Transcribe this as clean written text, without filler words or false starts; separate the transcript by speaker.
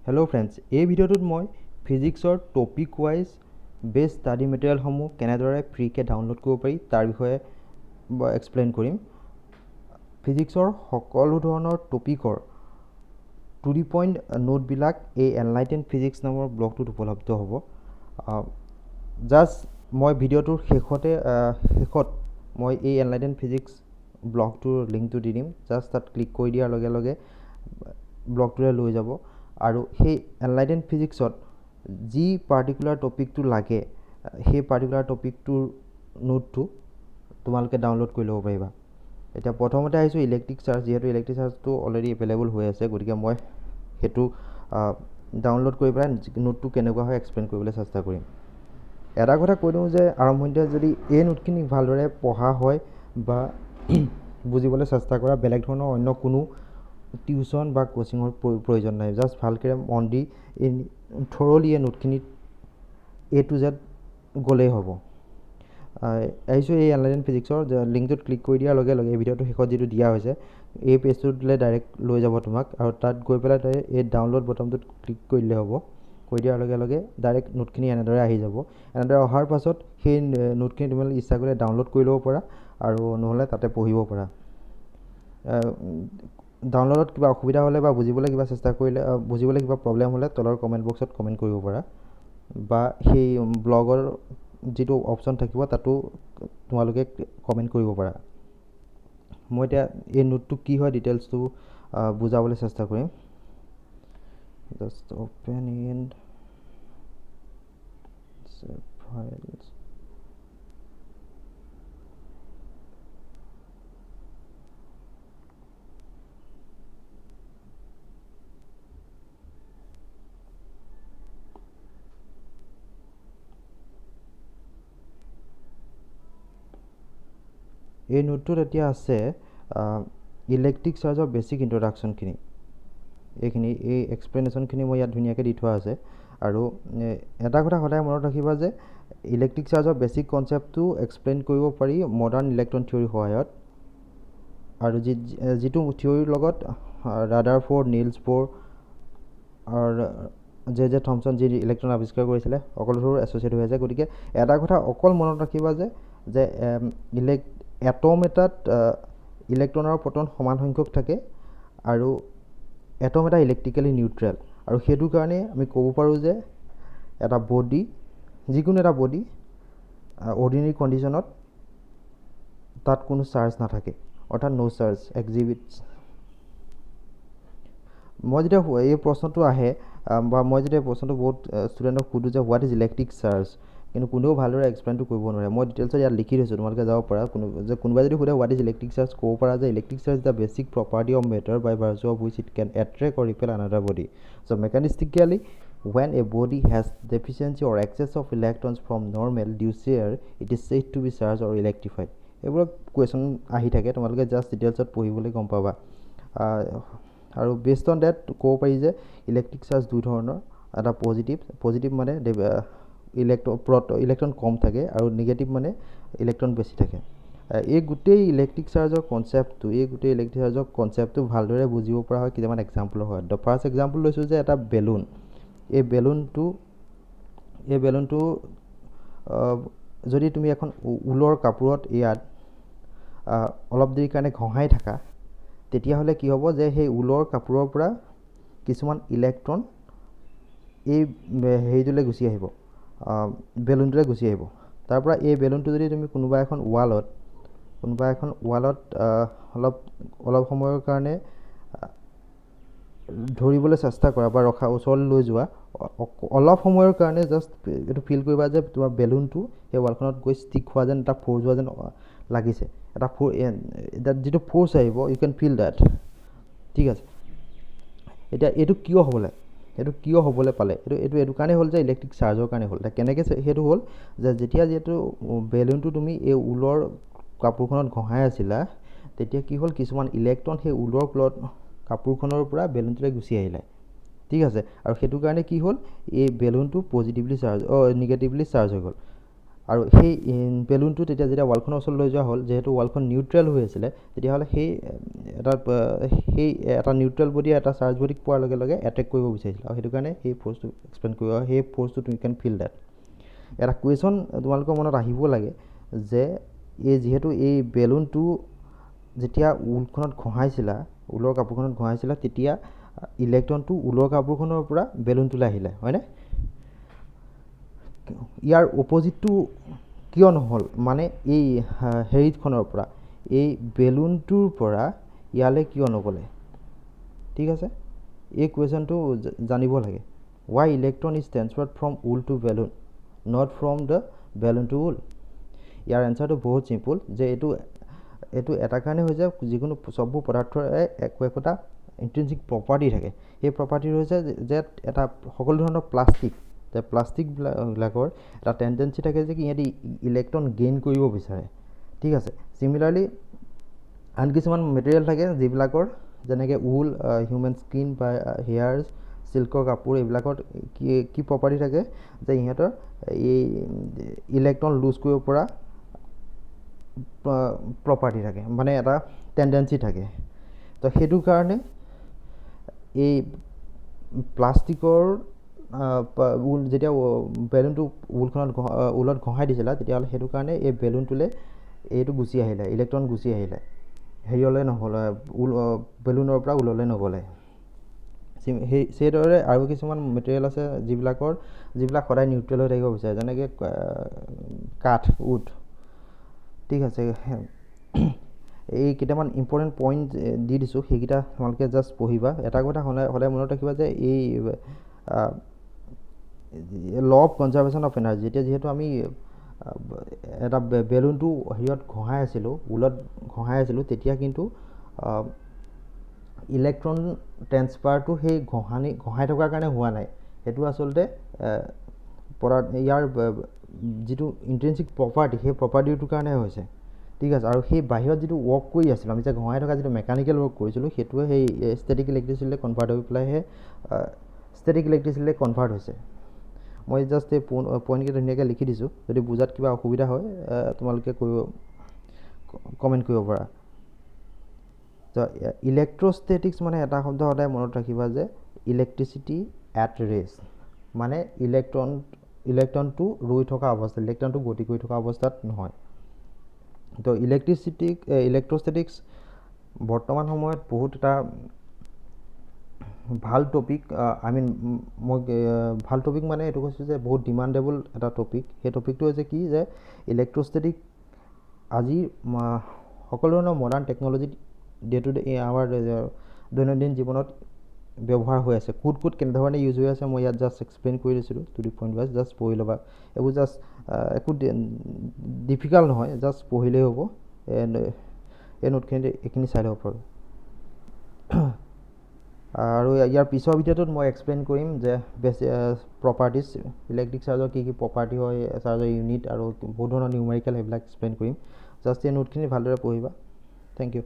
Speaker 1: Hello' friends, এই ভিডিঅ'টোত মই ফিজিক্সৰ টপিক ৱাইজ বেষ্ট ষ্টাডি মেটেৰিয়েলসমূহ কেনেদৰে ফ্ৰীকৈ ডাউনলোড কৰিব পাৰি তাৰ বিষয়ে এক্সপ্লেইন কৰিম। ফিজিক্সৰ সকলো ধৰণৰ টপিকৰ টু the point নোটবিলাক এই এনলাইটেন ফিজিক্স নামৰ ব্লগটোত উপলব্ধ হ'ব। জাষ্ট মই ভিডিঅ'টোৰ শেষত মই এই এনলাইটেন ফিজিক্স ব্লগটোৰ লিংকটো দি দিম। জাষ্ট তাত ক্লিক কৰি দিয়াৰ লগে লগে ব্লগটোলৈ লৈ যাব আৰু সেই এনলাইটেন ফিজিক্সত যি পাৰ্টিকুলাৰ টপিকটো লাগে সেই পাৰ্টিকুলাৰ টপিকটোৰ নোটটো তোমালোকে ডাউনলোড কৰি ল'ব পাৰিবা। এতিয়া প্ৰথমতে আহিছোঁ ইলেক্ট্ৰিক চাৰ্জ। যিহেতু ইলেক্ট্ৰিক চাৰ্জটো অলৰেডি এভেইলেবল হৈ আছে, গতিকে মই সেইটো ডাউনলোড কৰি পেলাই নোটটো কেনেকুৱা হয় এক্সপ্লেইন কৰিবলৈ চেষ্টা কৰিম। এটা কথা কৈ দিওঁ যে আৰম্ভণিতে যদি এই নোটখিনি ভালদৰে পঢ়া হয় বা বুজিবলৈ চেষ্টা কৰা, বেলেগ ধৰণৰ অন্য কোনো টিউশ্যন বা কোচিঙৰ প্ৰয়োজন নাই। জাষ্ট ভালকৈ মন দি এই থৰলি এই নোটখিনিত এ টু জেড গ'লেই হ'ব। আহিছোঁ এই এনলাইটেন ফিজিক্সৰ লিংকটোত ক্লিক কৰি দিয়াৰ লগে লগে এই ভিডিঅ'টোৰ শেষত যিটো দিয়া হৈছে এই পেজটোলৈ ডাইৰেক্ট লৈ যাব তোমাক আৰু তাত গৈ পেলাই তই এই ডাউনলোড বটনটোত ক্লিক কৰি দিলে হ'ব। কৰি দিয়াৰ লগে লগে ডাইৰেক্ট নোটখিনি এনেদৰে আহি যাব। এনেদৰে অহাৰ পাছত সেই নোটখিনি তোমালোকে ইচ্ছা কৰিলে ডাউনলোড কৰি ল'ব পাৰা আৰু নহ'লে তাতে পঢ়িব পাৰা। ডাউনলোডত কিবা অসুবিধা হ'লে বা বুজিবলৈ কিবা চেষ্টা কৰিলে, বুজিবলৈ কিবা প্ৰব্লেম হ'লে তলৰ কমেণ্ট বক্সত কমেণ্ট কৰিব পাৰা বা সেই ব্লগৰ যিটো অপশ্যন থাকিব তাতো তোমালোকে কমেণ্ট কৰিব পাৰা। মই এতিয়া এই নোটটো কি হয় ডিটেইলছটো বুজাবলৈ চেষ্টা কৰিম। Just open in save files. এই নোটটোত এতিয়া আছে ইলেক্ট্ৰিক চাৰ্জৰ বেছিক ইণ্ট্ৰডাকশ্যনখিনি, এইখিনি এই এক্সপ্লেনেশ্যনখিনি মই ইয়াত ধুনীয়াকৈ দি থোৱা আছে। আৰু এটা কথা সদায় মনত ৰাখিবা যে ইলেক্ট্ৰিক চাৰ্জৰ বেছিক কনচেপ্টটো এক্সপ্লেইন কৰিব পাৰি মডাৰ্ণ ইলেক্ট্ৰন থিয়ৰীৰ সহায়ত, আৰু যিটো থিয়ৰীৰ লগত ৰাডাৰফ'ৰ্ড, নীলছ ব'ৰ আৰু জে জে থমছন যি ইলেক্ট্ৰন আৱিষ্কাৰ কৰিছিলে সকলোবোৰ এছ'চিয়েট হৈ আছে। গতিকে এটা কথা অকল মনত ৰাখিবা যে এটম এটাত ইলেক্ট্ৰন আৰু প্ৰটন সমান সংখ্যক থাকে আৰু এটম এটা ইলেক্ট্ৰিকেলি নিউট্ৰেল, আৰু সেইটো কাৰণে আমি ক'ব পাৰোঁ যে এটা বডি, যিকোনো এটা বডি অৰ্ডিনেৰী কণ্ডিশ্যনত তাত কোনো চাৰ্জ নাথাকে, অৰ্থাৎ ন' চাৰ্জ এক্সিবিটছ। মই যেতিয়া এই প্ৰশ্নটো আহে বা মই যেতিয়া প্ৰশ্নটো বহুত ষ্টুডেণ্টক সোধোঁ যে what is electric charge, কিন্তু কোনেও ভালদৰে এক্সপ্লেইনটো কৰিব নোৱাৰে। মই ডিটেইলছত ইয়াত লিখি থৈছোঁ, তোমালোকে যাব পাৰা। কোনোবাই যদি সোধে what is electric charge, ক'ব পাৰা যে electric charge the basic property of matter by virtue of which it can attract or repel another body. So mechanistically when a body has deficiency or excess of electrons from normal due share, it is said to be charged or electrified. এইবোৰৰ question আহি থাকে, তোমালোকে just ডিটেইলছত পঢ়িবলৈ গম পাবা। আৰু based on date ক'ব পাৰি যে ইলেক্ট্ৰিক চাৰ্জ দুই ধৰণৰ, এটা পজিটিভ মানে ইলেক্ট্ৰন কম থাকে আৰু নিগেটিভ মানে ইলেক্ট্ৰন বেছি থাকে। এই গোটেই ইলেক্ট্ৰিক চাৰ্জৰ কনচেপ্টটো, এই গোটেই ইলেক্ট্ৰিক চাৰ্জৰ কনচেপ্টটো ভালদৰে বুজিব পৰা হয় কেইটামান এক্সাম্পলৰ সহায়ত। The first example লৈছোঁ যে এটা বেলুন, এই বেলুনটো যদি তুমি এখন ঊলৰ কাপোৰত ইয়াত অলপ দেৰিৰ কাৰণে ঘঁহাই থাকা, তেতিয়াহ'লে কি হ'ব যে সেই ঊলৰ কাপোৰৰ পৰা কিছুমান ইলেক্ট্ৰন এই হেৰিটোলৈ গুচি আহিব, বেলুনটোলৈ গুচি আহিব। তাৰ পৰা এই বেলুনটো যদি তুমি কোনোবা এখন ৱালত অলপ সময়ৰ কাৰণে ধৰিবলৈ চেষ্টা কৰা বা ৰখা, ওচৰলৈ লৈ যোৱা, অলপ সময়ৰ কাৰণে জাষ্ট এইটো ফিল কৰিবা যে তোমাৰ বেলুনটো সেই ৱালখনত গৈ ষ্টিক হোৱা যেন, এটা ফ'ৰ্চ হোৱা যেন লাগিছে, এটা যিটো ফ'ৰ্চ আহিব, ইউ কেন ফিল ডেট। ঠিক আছে, এতিয়া এইটো কিয় হ'বলৈ, এইটো কিয় হ'বলৈ পালে, এইটো কাৰণেই হ'ল যে ইলেক্ট্ৰিক চাৰ্জৰ কাৰণে হ'ল। এতিয়া কেনেকৈ সেইটো হ'ল যে যেতিয়া যিহেতু বেলুনটো তুমি এই ঊলৰ কাপোৰখনত ঘঁহাই আছিলা, তেতিয়া কি হ'ল, কিছুমান ইলেক্ট্ৰন সেই ঊলৰ কাপোৰখনৰ পৰা বেলুনটোলৈ গুচি আহিলে। ঠিক আছে, আৰু সেইটো কাৰণে কি হ'ল, এই বেলুনটো পজিটিভলি চাৰ্জ, নিগেটিভলি চাৰ্জ হৈ গ'ল। আৰু সেই বেলুনটো তেতিয়া যেতিয়া ৱালখনৰ ওচৰলৈ লৈ যোৱা হ'ল, যিহেতু ৱালখন নিউট্ৰেল হৈ আছিলে, তেতিয়াহ'লে সেই এটা নিউট্ৰেল বডিয়ে এটা চাৰ্জ বডিক পোৱাৰ লগে লগে এট্ৰেক্ট কৰিব বিচাৰিছিলে আৰু সেইটো কাৰণে সেই ফ'ৰ্চটো এক্সপ্লেইন কৰিব, সেই ফ'ৰ্চটো তুমি কেন ফিল that. এটা কুৱেশ্যন তোমালোকৰ মনত আহিব লাগে যে এই যিহেতু এই বেলুনটো যেতিয়া ঊলখনত ঘঁহাইছিলা, ঊলৰ কাপোৰখনত ঘঁহাইছিলা, তেতিয়া ইলেক্ট্ৰনটো ঊলৰ কাপোৰখনৰ পৰা বেলুনটোলৈ আহিলে, হয়নে? ইয়াৰ অপজিটটো কিয় নহ'ল? মানে এই হেৰিখনৰ পৰা, এই বেলুনটোৰ পৰা ইয়ালৈ কিয় নগ'লে? ঠিক আছে, এই কুৱেশ্যনটো জানিব লাগে, why electron is transferred from wool to balloon, not from the balloon to wool? ইয়াৰ এনচাৰটো বহুত চিম্পুল যে এইটো এটা কাৰণে হৈছে, যিকোনো চববোৰ পদাৰ্থৰে একো একোটা ইণ্ট্ৰিনচিক প্ৰপাৰ্টি থাকে। সেই প্ৰপাৰ্টিটো হৈছে যে এটা সকলো ধৰণৰ প্লাষ্টিক, যে প্লাষ্টিকবিলাকৰ এটা টেণ্ডেঞ্চি থাকে যে কি ইহঁতি ইলেক্ট্ৰন গেইন কৰিব বিচাৰে, ঠিক আছে? চিমিলাৰলি আন কিছুমান মেটেৰিয়েল থাকে যিবিলাকৰ, যেনেকৈ উল, হিউমেন স্কিন বা হেয়াৰ্ছ, চিল্কৰ কাপোৰ, এইবিলাকত কি কি প্ৰপাৰ্টি থাকে যে ইহঁতৰ এই ইলেক্ট্ৰন লুজ কৰিব পৰা প্ৰপাৰ্টি থাকে, মানে এটা টেণ্ডেঞ্চি থাকে। তো সেইটো কাৰণে এই প্লাষ্টিকৰ ঊল যেতিয়া বেলুনটো ঊলখনত ঊলত ঘঁহাই দিছিলা, তেতিয়াহ'লে সেইটো কাৰণে এই বেলুনটোলৈ এইটো গুচি আহিলে, ইলেক্ট্ৰন গুচি আহিলে, হেৰিয়লৈ নহ'ল, ঊল বেলুনৰ পৰা ঊললৈ নগ'লে। সেইদৰে আৰু কিছুমান মেটেৰিয়েল আছে যিবিলাক সদায় নিউট্ৰেল হৈ থাকিব বিচাৰে, যেনেকৈ কাঠ, উড, ঠিক আছে? এই কেইটামান ইম্পৰ্টেণ্ট পইণ্ট দি দিছোঁ, সেইকেইটা তোমালোকে জাষ্ট পঢ়িবা। এটা কথা সদায় সদায় মনত ৰাখিবা যে এই law of conservation of energy, এতিয়া যিহেতু আমি এটা বেলুনটো হেৰিয়ত ঘঁহাই আছিলোঁ, ঊলত ঘঁহাই আছিলোঁ, তেতিয়া কিন্তু ইলেক্ট্ৰন ট্ৰেন্সফাৰটো সেই ঘঁহাই থকাৰ কাৰণে হোৱা নাই। সেইটো আচলতে ইয়াৰ যিটো ইণ্ট্ৰিনচিক প্ৰপাৰ্টি, সেই প্ৰপাৰ্টিটোৰ কাৰণে হৈছে, ঠিক আছে? আৰু সেই বাহিৰত যিটো ৱৰ্ক কৰি আছিলোঁ আমি, যে ঘঁহাই থকা যিটো মেকানিকেল ৱৰ্ক কৰিছিলোঁ, সেইটোৱে সেই ষ্টেটিক ইলেক্ট্ৰিচিটিলৈ কনভাৰ্ট হৈ পেলাইহে ষ্টেটিক ইলেক্ট্ৰিচিটিলৈ কনভাৰ্ট হৈছে। মই জাষ্ট এই পইণ্টকেইটা ধুনীয়াকৈ লিখি দিছোঁ। যদি বুজাত কিবা অসুবিধা হয়, তোমালোকে কমেণ্ট কৰিব পাৰা। তো ইলেক্ট্ৰষ্টেটিক্স মানে এটা শব্দ সদায় মনত ৰাখিবা যে ইলেক্ট্ৰিচিটি এট ৰেষ্ট, মানে ইলেক্ট্ৰনটো ৰৈ থকা অৱস্থাত, ইলেক্ট্ৰনটো গতি কৰি থকা অৱস্থাত নহয়। তো ইলেক্ট্ৰষ্টেটিক্স বৰ্তমান সময়ত বহুত এটা ভাল টপিক, I mean মই ভাল টপিক মানে এইটো কৈছোঁ যে বহুত ডিমাণ্ডেবল এটা টপিক। সেই টপিকটো হৈছে কি যে ইলেক্ট্ৰষ্টেটিক আজি সকলো ধৰণৰ মডাৰ্ণ টেকন'লজিত ডে টু ডে আমাৰ দৈনন্দিন জীৱনত ব্যৱহাৰ হৈ আছে। ক'ত ক'ত কেনেধৰণে ইউজ হৈ আছে, মই ইয়াত জাষ্ট এক্সপ্লেইন কৰি দিছিলোঁ to the point wise. Just পঢ়ি ল'বা এইবোৰ, জাষ্ট একো ডিফিকাল্ট নহয়, জাষ্ট পঢ়িলেই হ'ব। এই নোটখিনি এইখিনি চাই ল'ব পাৰোঁ। আৰু ইয়াৰ পিছৰ ভিডিঅ'টোত মই এক্সপ্লেইন কৰিম যে বেছি প্ৰপাৰ্টিজ, ইলেক্ট্ৰিক চাৰ্জৰ কি কি প্ৰপাৰ্টি হয়, চাৰ্জৰ ইউনিট আৰু বহুত ধৰণৰ নিউমেৰিকেল, সেইবিলাক এক্সপ্লেইন কৰিম। জাষ্ট এই নোটখিনি ভালদৰে পঢ়িবা। Thank you.